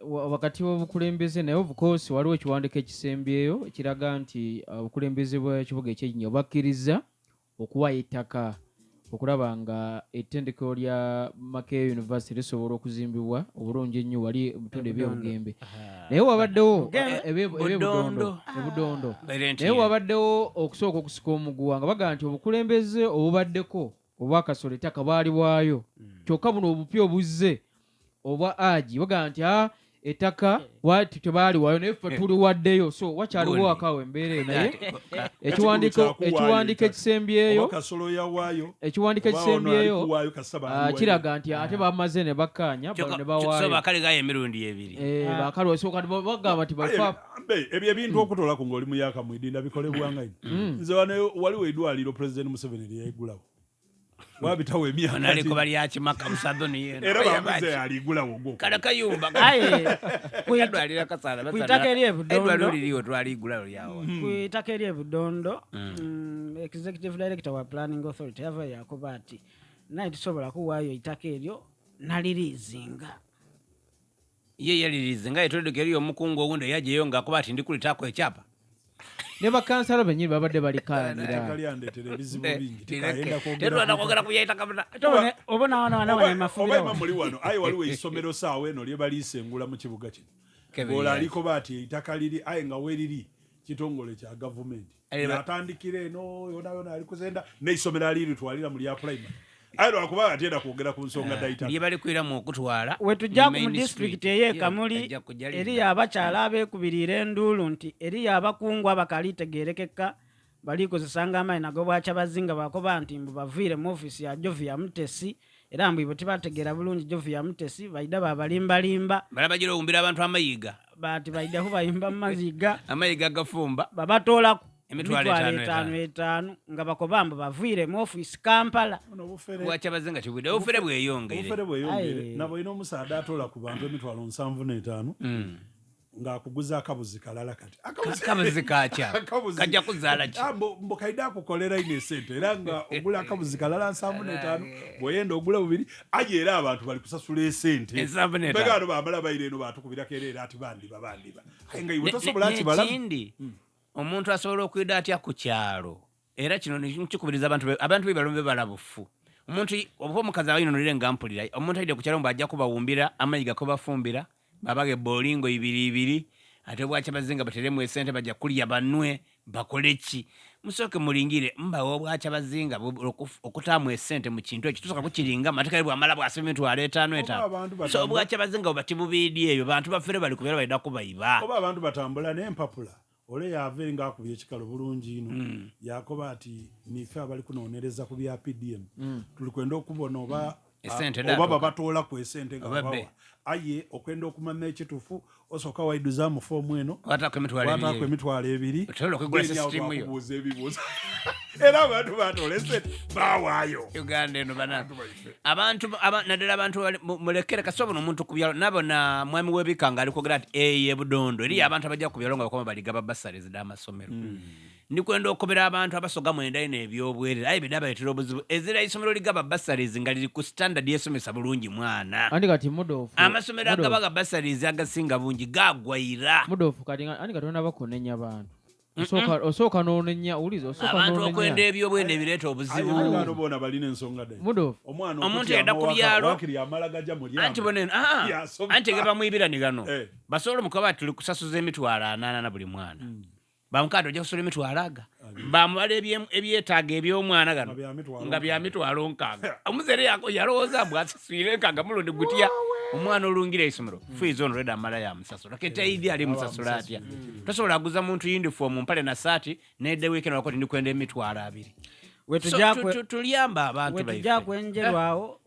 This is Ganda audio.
Wakati w'obukulembeze, naye of course waliwo ekiwandiiko ekisembyeyo ekiraga nti obukulembeze bw'ekibuga eky'Ejinja bakkiriza okuwaayo ettaka okulaba nga ettendekero lya Makerere University lisobola okuzimbibwa obulungi ennyo wali mu bitundu eby'Obugembe. Naye wabaddewo Budondo. Ebudondo. Beere nti Naye wabaddewo okusooka okusika omuguwa nga bagamba nti obukulembeze obubaddeko obwakasolo ettaka baaliwaayo, kyokka buno obupya obuzze obwa agi bagamba nti a ettaka wati tebaaliwaayo, naye ffe tuliwaddeyo. So wakyaliwo Gundi. akawo embeera eyo, naye Kyakuwaayo ekiwandiiko ettaka. ekisembyeyo Oba Kasolo yawaayo, ekiwandiiko oba ono ekisembyeyo alikuwaayo kasaba aliwayo. Kiraga nti ate bamaze ne bakkaanya Kyokka- ne so bawaayo. bakaligayo emirundi ebiri. Bakaliwa so kati bagamba nti Aye, bafa mbe, ebyo ebintu okutolaku ng'oli muyaka mwidinda bikolebwanga ino. Nze wano waliwo eddwaliro President Museveni lyeyayigulawo, wabitawo emyaka Ono aliko balyakimaka musadoni yeno. Era bamuze aligulawo gwo. Kala kayumba Aye kadwalira kasala. Ku itaka eri e Budondo. Eddwaliro liriwo twaligulawo lyawo. Ku itaka eri e Budondo, executive director wa Planning Authority yava yakuba ati naye tusobola kuwaayo itaka eryo naliriizinga. Ye yalirize nga yetondeka eriyo omukungu owundi eyajeyo ngaakuba ati ndikulitaako ekyapa. Ne bakansala bennyini babadde Ettaka balikaanira. lyandeetera ebizibu bingi, tikayenda kwogera. Tetulwana kwogera ku yaitaka buna. Oba nawana Oba nemafubira. Oba muli wano, aye waliwo essomero saawa eno lye baliisengula mu kibuga kino. Kevin. Olwo aliko baati eitaka liri, aye nga weriri kitongole kya gavumenti. Yatandikira eno yona yona ali kuzenda n'eisomero aliritwalira mu lya primary, aye lwakuba atyenda kwogera ku nsonga daitaka. Lye balikwiramu okutwala Wetujja mu ku main mu disitulikiti street. ey'ekamuli Ajja kujja linda. eriyo abakyala abeekubiriira enduulu nti eriyo abakungu abakalitegeerekeka balikozesanga amaanyi nago bwakyabazinga, bakoba nti mbu baviire mu ofiisi ya Jovia Mutesi, era mbu ibo tibategeera bulungi Jovia Mutesi, baida babalimbalimba. Bala bagira owumbira abantu amayiga. Bati baida kubayimba mu maziga. Amayiga gafumba. Babatoolaku Emitwalo etaano. Etaano etaano nga bakoba mbu baviire mu ofiisi Kampala. Ono obufere. Bwakyabazinga kibwidde obufere bweyongere. Obufere bweyongere. Aye. Nabo olina omusaadde atoola ku bantu 75,000 ng'akuguza akabuzi kalala kati. Akabuzi kakya? Kajja kuzaala ki? Ah, mbu kaida akukolera ino esente, era nga ogula akabuzi kalala 75, bw'oyenda ogula bubiri, aye era abantu bali kusasula esente. 75. Mbegano bamala baire eno batukubirako era era ati bandiba bandiba, aye nga iwe tosobola kibalamu. N'ekindi, omuntu asobola okwida atya ku kyalo? Era kino nkikubiriza abantu abantu be balombe balabufu. Omuntu oba omukazi abayinonolere nga mpulira omuntu aidde ku kyalo mbu ajja kubawumbira amayiga kubafumbira, babaga ebolingo ibiri ibiri, ate bwakyabazinga bateremu esente, bajja kulya banwe bakole ki? Musooke mulingire mbawe obwakyabazinga okutaamu esente mu kintu ekyo tusooka kukiringa ate kale bwamala bwasaba 50,000 Oba 5. abantu So obwakyabazinga bwe batibubiidi ebyo bantu bafere bali kubeera balina kubayiba. Oba abantu batambula n'empapula, ole yava eri ng'akubye ekikalo bulungi ino, yakoba ati nife abali kunonereza ku bya PDM, tuli kwenda okubona oba Esente oba datuuka. babatoolaku esente nga Oba babawa. be. Aye okwenda okumanya ekituufu, osooka waiduza mu foomu eno, Wataako 20,000. wataako 20,000. Osobola okwegula Then awo system yo. bakubuuza ebibuuzo, era abantu batoola esente bawaayo. Uganda eno bana abantu naddala abantu mulekere kasobola omuntu ku byalo nabona mwami w'ebika nga ali kwogera ati eyo ebudondo eriyo abantu abajja ku byalo nga bakoma baligaba basale z'amasomero. Ndikwenda okobera abantu abasoga mwenda ino ebyobwerere, aye bida baleetera obuzibu. Ezira isomero ligaba bursaries nga liri ku standard esomesa bulungi mwana. Andi kati mudoofu. Amasomero Mudoofu. agabaga bursaries agasinga bungi gagwaira. Mudoofu, kati andi kati onaba kunenya bantu, osooka n'onenya, uliza osooka Abantu okwenda n'onenya. ebyobwenda ebireeta Aye obuzibu. bano boona balina ensonga dde. Mudoofu. Omwana Omuntu okutyama yadda ku owaka, byalo. waakiri amala gajja mu lyango. Anti boneno Yasoma. anti ge bamwibira ni gano. Basobola omukuba bati tuli kusasuza 80,000 na buli mwana, bamukadde ojja kusasula emitwalo aga, bamubala ebyetaago eby'omwana gano. Nga bya mitwalo. Nga bya 60,000. Omuzere yalowooza mbw asaswire nkaaga mulundi gutya omwana olungira eisomero, fees ono reda amala yamusasula ketaidi ali musasula atya? Tosobola aguza muntu yunifoomu, mpale na saati nedde wiiki nolako ti ndikwenda 20,000. So, Wetujja tulyamba abantu wetujja baife. kwenjerwawo.